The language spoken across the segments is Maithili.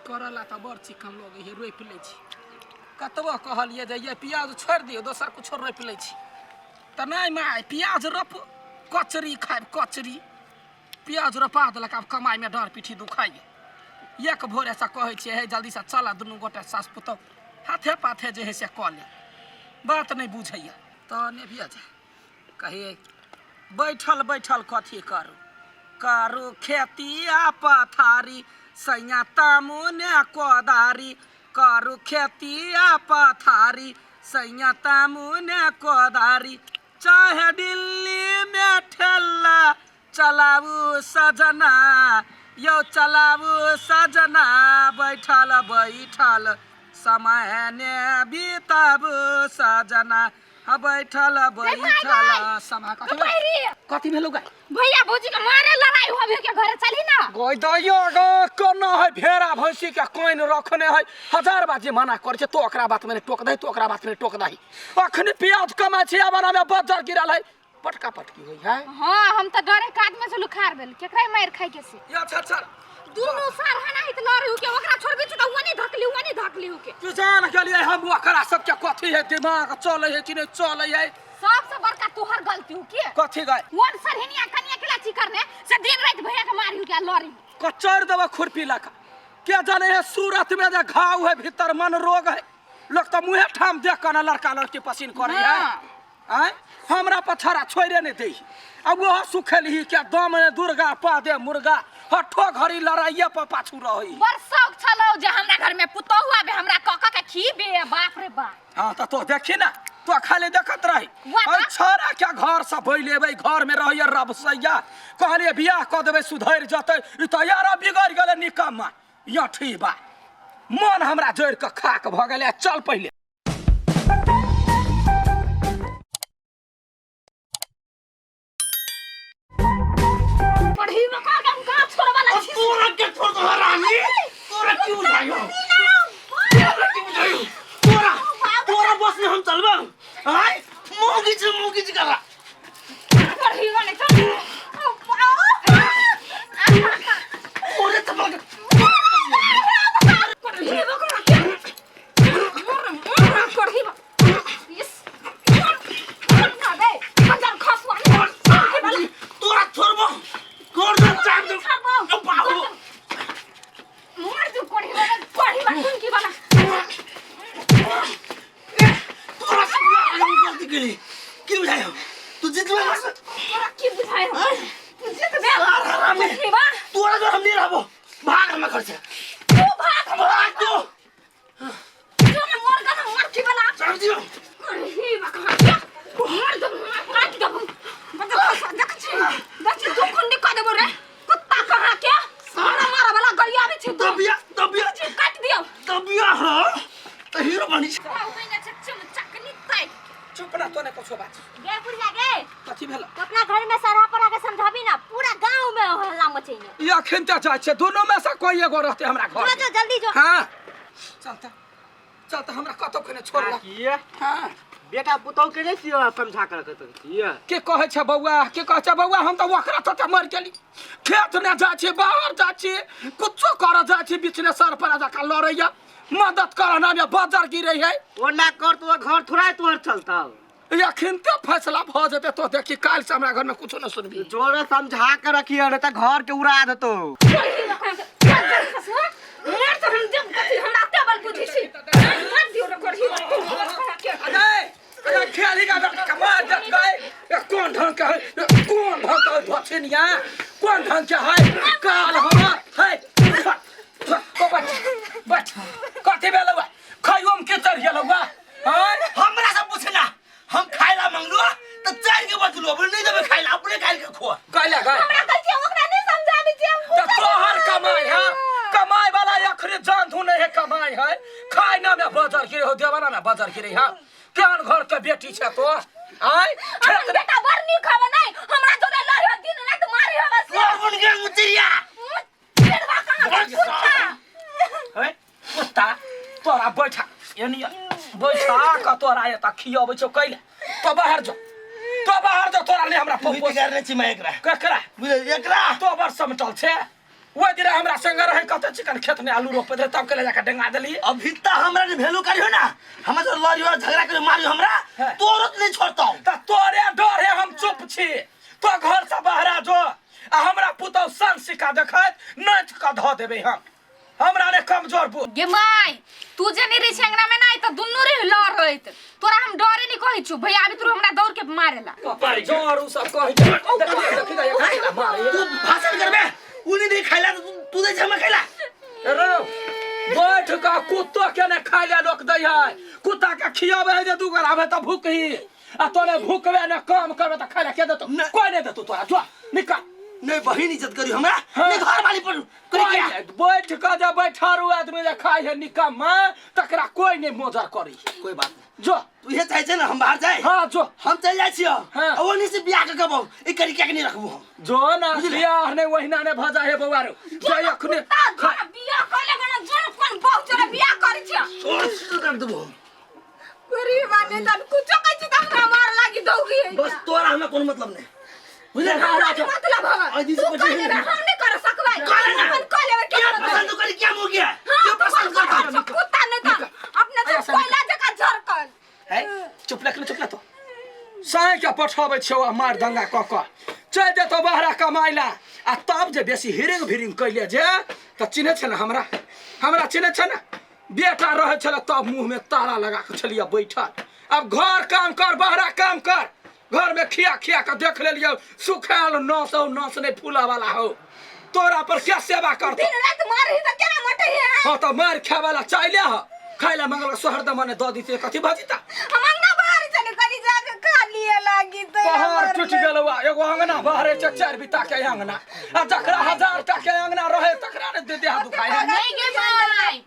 करला तऽ बड़ चिकन लगै है, रोपि लै छी। कतबो कहलियै जे ये प्याज छोड़ि दियौ, दोसर कुछो रोपि लै छी, तऽ नहि माय, प्याज रोपू, कचरी खायब कचरी। प्याज रोपा देलक, आब कमाइमे डाँड़ पीठी दुखाइए। एक भोरेसँ कहै छियै, हे जल्दीसँ चलऽ, दुनू गोटे सास पुतहु हाथे पाथे जे हइ से कऽ ले, बात नहि बुझैए। तऽ नहि भी जाय कहियै, बैठल बैठल कथी करू? करू खेती आ पथारी, सैया तामुने कोदारी। करू खेती आ पथारी, सैया तामुने कोदारी। चाहे दिल्ली में ठेला चलाबू सजना, यौ चलाबू सजना, बैठल बैठल समय ने बिताबू सजना, हाँ बैठल बैठल समय। कथी भेल? कथी भेलौ गे? भैया भौजी के मारे लड़ाई होबे के घरे, चली ना। गई दैयो गो, कोना है भेड़ा भैंसी के कोइन रखने है। हजार बार जे मना करे छै, तो ओकरा बात में टोक दही, तो ओकरा बात में टोक दही। अखनी प्याज कमाइ छै, आबना में बजर गिरल है, पटका पटकी होई है। हाँ, हम तो डरे काज में से लुखार भेल, केकरा मार खाइ के से। या अच्छा अच्छा। दुनू सार हना हित लड़े के, ओकरा छोड़बी त वनी धकली, वनी धकली के। तू जान गेलियै हम ओकरा सबके कथी है, दिमाग चलै है कि नहि चलै है। सबसे बड़का तोहर गलती हो के। कथी गए? वन सरहिनिया कनिया केला चिकरने से दिन रात भैया के मारी के लड़ी। कचर देबो खुरपी लका, के जाने है सूरत में जे घाव है, भीतर मन रोग है। लोग तो मुँहे ठाम देख कर लड़का लड़की पसीन करे है। हाँ। आँय हमरा पछाड़ा छोड़े नहीं दे। अब वो सुखेलही क्या दम ने दुर्गा पा दे मुर्गा, हठो घड़ी लड़ाइये पर पाछू रही। बड़ शौक छलौ जे हमरा घर में पुतोहु आबे, हमरा कक के खीबे, बाप रे बाप। हाँ तो तो देखी ना, तो खाली देखत रही। वाह। अरे छोरा क्या घर से बैलेबै, घर में रहिए रबसैया, कहलिए बियाह कऽ देबै सुधरि जतै, ई तऽ यार बिगड़ि गेलै निकम्मा। यठी बा मन हमरा जड़ि कऽ खाक भऽ गेलै। चल पहिले पढ़ी में का हम कहाँ छोड़वा ला छी। तोरा के छोड़ दो रानी, तोरा की बुझायो, तोरा की बुझायो, तोरा तोरा बस में हम चलबो। आय मोगी छ, मोगी छ करा। पढ़ी वाले चल। तोरे चपल के पढ़ी में का पढ़ी में यस ना बे हजार खसवा। तोरा छोड़बो कोर दे चाप दे ओ बाबू। मर तू पढ़ी वाला, पढ़ी वाला सुन की वाला। तोरा से बियाह हम गलती केली की बुझायो? तू जितबे बस। तोरा की बुझायो? तू जीत बे। सार हरामी। पढ़ी बा। तोरा जो हम नहीं रहबो, भाग हम घर से। तू भाग। भाग तू। जो ना मर गना मर की वाला। चाप दियो। पढ़ी बा कहाँ के मर दे, काट दे बदल खसवा। देख छी, देख छी, दू खुंडी कऽ देबो रे कुत्ता कहाँ के, हमरा मारा वाला गरियाबे छी तू। दबिया दबिया। छी, काट दियो। दबिया। हाँ तो हीरो बनी छी। चकनी ताकि। चुप ना, तो ने कुछो बात। गे बुढ़िया गे। कथी भेल? तो अपना घर में सरहा पर आके समझाबी ना, पूरा गांव में हल्ला मचैने। ई अखन तऽ जाइ छै, दुनू में से कोई एगो रहते हमरा घर जो में। जो जल्दी जो। हाँ चलता चलता, हमरा कतौ खने छोड़ला। किया? हाँ। बेटा पुतहु के नहीं छियो समझा कर रखत छियै? के कहै छै बौआ, के कहै छै बौआ? हम तऽ ओकरा तऽ मरि गेली। खेत ने जाइ छी, बाहर जाइ छी, कुछो करऽ जाइ छी, बीचने सर पर जकाँ लड़ैया, मदद करऽ ना में बजर गिरै है। ओना कर तो घर थोड़ा तोहर चलता। अखन तऽ फैसला भऽ जेतै, तो देखी काल्हि से हमरा घर में कुछो न सुनबी। जोरे समझा के रखिए नहीं तो घर के उड़ा देतो। मर तो हम जब कथी हमरा टेबल बुझी छी, मर दियो रे गोरही। अजय अजय, खेली का कमा जत गए। ए, कोन ढंग के है? ए, कोन ढंग के है भछिनिया? कोन ढंग के है काल हमर है? ओ बच बच, कथी भेलौ? खाइयो में के चढ़ गेलौ? आँय हमरा से पूछना, हम खाइला मंगलू त चार के बचलू, अब नहीं देबे खाइला, अपने खाइल के खो। कैला गए? हमरा कहै छी ओकरा नहीं समझाबी छी हम। त तोहर कमाई है, कमाई वाला अखरे जान धुन है, कमाई है खाइ ना में बजर गिरे हो, देवाना में बजर गिरे है। केहन घर के बेटी छै तो आय? अपन बेटा बड़ नीक हवे नहीं, हमरा जोरे लड़े, दिन रात मारी हवे से। तोर बन गेल मुचिरिया। पेड़वा कहाँ के कुत्ता। है कुत्ता तोरा, बैठा एनी बैठा क तोरा एतऽ खियबै छौ कैले। तो बाहर जो, तो बाहर जो, तोरा ले हमरा तू पप्पो बिगाड़ने छी मैं एकरा। ककरा? बुझल एकरा। तो बड़ समटल छै। ओहि दिन हमरा संग रहे कते चिकन खेत में आलू रोपैत रहे तब के ले जाके डेंगा देली। अभी तक हमरा ने भेलू करियो ना, हमरा जो लड़ियो झगड़ा करियो मारियो हमरा, हाँ। तोरो तो नहीं छोड़ता। त तोरे डरे हम चुप छी, तो घर से बाहर जो आ हमरा पुतौ सन सिक्का देखैत नाच कऽ धऽ देबै हम, हमरा ने कमजोर बुझ। गे माय, तू जे नहीं रही छै अंगना में ना त दुन्नू रे लड़ैत, तोरा हम डरे नहीं कहै छु भैया आबि तू हमरा दौड़ के मारेला। कपार जर उ सब कहै छै। देखी देखी देखी मारे। तू भाषण करबे, उ नहीं खाइला तो तू दे हमरा खाइला। रो बैठ का कुत्तो के ने खाइ ले लोक दै है, कुत्ता के खियाबै है जे दू गोर आबै त भूखही, आ तोने भूखबे ने काम करबे त खाइ ले के देतौ? कोई नहीं देतौ तोरा, जो निकल। नहीं बहिन इज्जत करी हमरा, हाँ। नहीं घर वाली पर करी कोई क्या? नहीं, बैठ के जे बैठारू आदमी जे खाइ है निकम्मा तकरा कोई नहीं मोजर करी। कोई बात नहीं, जो तू ये चाहे छै ना हम बाहर जाए। हाँ जो हम चल जाए छियो। हाँ। आ ओनी से बियाह के कबो ई करी क्या के नहीं रखबो हम। जो ना बियाह ने वहिना ने भजा हे बौआ रो, जो अखने तोरा बियाह कर लेबे ना, जोन कोन बहु तोरा बियाह करै छै। सोच कर देबो हम। गरीब आदमी तन कुछो कहै छै त हमरा मार लागी दौगी है। बस तोरा हमरा कोनो मतलब नहीं, बुझले? हमरा नहीं मतलब हवे। आज तू से कर बचे लेबे, हम नहीं कर सकबै। कर ना। अपन कर लेबे, क्या क्या मतलब? पसंद करी क्या मुँह किया? हाँ, क्यों तू पसंद कर करता? कर, कुत्ता नहीं था। अपने ऐसा से निकल। कोयला जकाँ झरकल। है चुप रख, चुप रख। तो साँझ के पठाबै छियौ आ मार दंगा कऽ कऽ चलि जेतौ बहरा कमाइ ला, आ तब जे बेसी हिरिंग भिरिंग कैले जे तऽ चिन्है छै ने हमरा, हमरा चिन्है छै ने? बेटा रहै छलै तब मुँहमे ताला लगा कऽ छलियै बैठल, अब घर काम कर बहरा काम कर, घर में खिया खिया कऽ देख लेलियौ सुखायल नस हौ, नस नहि फूलऽ वाला हौ, तोरा पर क्या सेवा करतौ? दिन राति मारही तऽ केना मटै है? हाँ तऽ मार खाय वाला चाइले ह, खाय ला मंगल सोहर मने दऽ दिते कथी भजिता? हम अंगना बाहर चले कनी जाके खा लिए लागी तऽ पहाड़ टूटि गेलौ आ एगो अंगना बाहरे छै 4 बिता के अंगना, आ जकरा 1000 टा के अंगना रहे तकरा ने दे देह दुखाइ है। नहीं गे माय,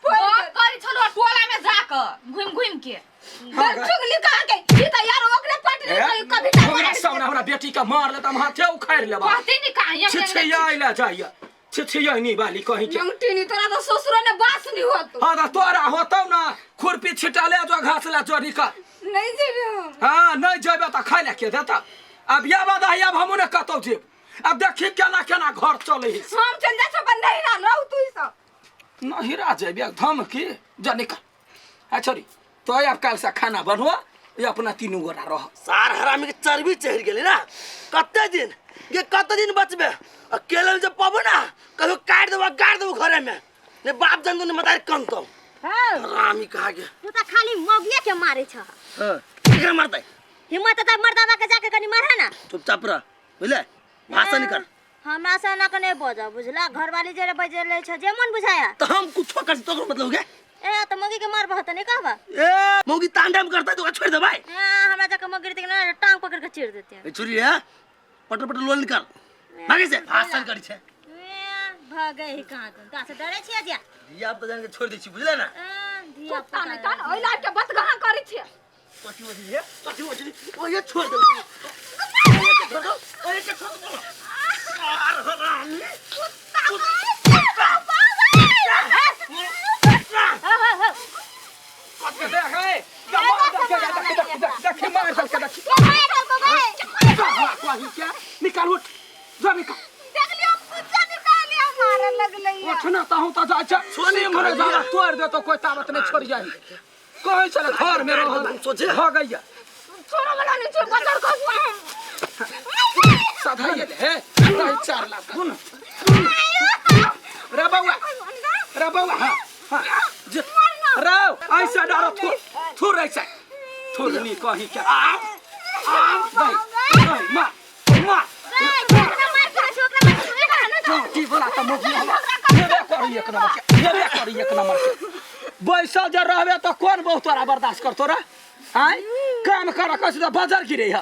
बात करी छलो टोला में जाके घुम घुम के चुगली कहाँ के ई त यार ओकरे पट नहीं कहियो कभी ना हमरा सामने हमरा बेटी के मार ले त हम हाथे उखाड़ि लेबा। कहते नहीं कहाँ हम छिछियाइ ले जाइए, छिछियाइ नहीं बाली कहीं के। नंगटी नहीं तोरा तो ससुरो ने बास नहीं होतो। हाँ त तोरा होतौ ना, खुरपी छिटा ले जो घास ले जो निकल। नहीं जेबे हम। हाँ नहीं जेबे त खाइ ले के देता? अब या बात है, अब हमू ने कतौ जेब, अब देखी केना केना घर चलै है। हम चल जा अपन नहीं ना रहू तू ई सब। नहिरा जेबे धमकी जा निकल। आ छोरी तो अब काल से खाना बनवा, ये अपना तीनू गोरा रह। सार हरामी के चर्बी चढ़ गेलै ना, कते दिन ये कते दिन बचबे? अकेले में जब पाबो ना कभी काट देबो गाड़ देबो घरे में, ने बाप जन ने मतार कनतो। हाँ। हरामी कहा के तू त खाली मौगिया के मारे छ। हां केकरा मारतै? हिम्मत त मर्दाबा के जाके कनी मारह ना। चुपचाप रह बुझले, भाषण कर। हमरा से ना कने बजा बुझला, घरवाली जे बजले छ जे मन बुझाया। त हम कुछो कर तोकर मतलब हो गया? ए त मौगी के मारबह त नहीं कहबा? ए मौगी तांडव करता तो छोड़ दे भाई। हां हमरा जाके मौगी देख ना टांग पकड़ के चीर देते हैं। ए छुरी है पटर पटर लोल कर भागे से भाषण करी छे। ए भागे ही कहां तुम ता से डरे छिया जिया? धिया पुता जान के छोड़ दे छी बुझले ना? धिया कुत्ता नहीं तन ओइ लाइफ के बत गहा करै छियै। कथी होई है, कथी होई ओ ये छोड़ दे, छोड़ दो, ओ ये छोड़ दो। आर हरामी कुत्ता कथी देख रे, देख देख देख देख मार दल के देख। कही क्या निकाल उठ जा निकाल। देख लियो कुत्ता निकाल मारे लगलै। उठना तहु त जाइ छै सोनी मरे जा तोड़ देतो कोई ताबत नहीं छोड़ जाई। कहै छले घर में रह सोचे भ गइया। छोड़ो वाला नहीं छोड़ बदर को सधाइए हे 4 लाख रे बौआ, रे बौआ। हां हां रे ऐसा डरो थुर थुर ऐसा थुर नहीं कहीं क्या आ आ नहीं नहीं मार मार की बोला त मोगी हेबे करी एक नंबर के, हेबे करी एक नंबर के। बैसल जे रहबे त कोन बहु तोरा बर्दाश्त करतो रे? आय काम कर कस त बाजार गिरे ह,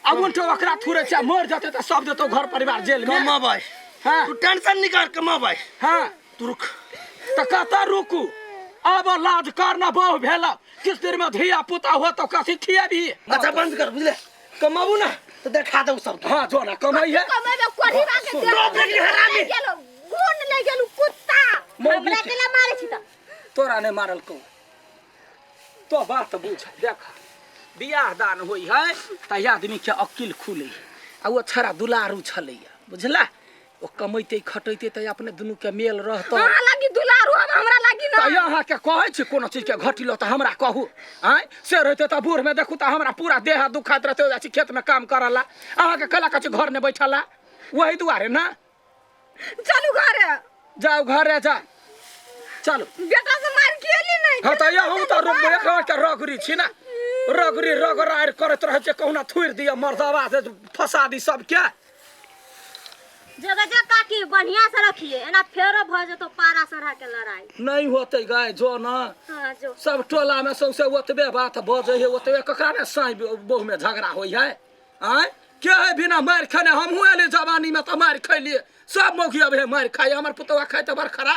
अब उल्टो ओकरा थुरे छै मर जते त सब देतो घर परिवार जेल में। कमाबै। हां तू टेंशन नहीं कर, कमाबै। हां तू रुक। त कत रुकू? अब लाज करना बहु भेल, किस देर में धिया पुता हो तो कथी खियाबी? अच्छा बंद कर बुझले, कमाबू ना तो देखा दऊ सब। हां जो ना कमाई है कमाई कोढ़ी बा के रोप हरामी गेलो गुण ले गेलु कुत्ता। हमरा के ला मारे छी त तोरा ने मारल को तो बात बुझ। देख बियाह दान होई है त आदमी के अकिल खुले, आ ओ छड़ा दुलारू छलैया बुझला। ओ कमैते खटैते तऽ अपने दुनू के मेल रहतौ। अहाँ लागी दुलारू अब हमरा लागी ना। तऽ अहाँके कहै छी कोनो चीजके घटिलो तऽ हमरा कहू। आँय से रहते तऽ बूढ़मे देखू तऽ हमरा पूरा देह हाथ दुखाइत रहते, जाइ छी खेतमे काम करऽ ला, अहाँके कला कहै छी घर नहि बैठल ला, वही दुआरे ना। चलू घरे। जाउ घरे जा, चलू। बेटा से मार खेली नहीं। हाँ तऽ यहूँ तऽ रोक एक रगड़ी छी ना, रगड़ी रगड़ारि करैत रहै छै, कहुना थुरि दिअ मर्दवा से फंसा दी सबके। जगह जगह काकी बढ़िया से रखिए, एना फेरो भ जेतो पारा सड़ा के लड़ाई। नहीं होते गाय जो ना। हाँ जो। सब टोला में सौंसे ओतबे बात बजै है, ओतबे ककरा ने साँइ बहु में झगड़ा होइ है। आँय के है बिना मारि खेने? हमहूँ एली जवानी में तऽ मारि खैलिए, सब मौगी अब है मारि खाइ, हमर पुतौआ खाइ तऽ बड़ खराब।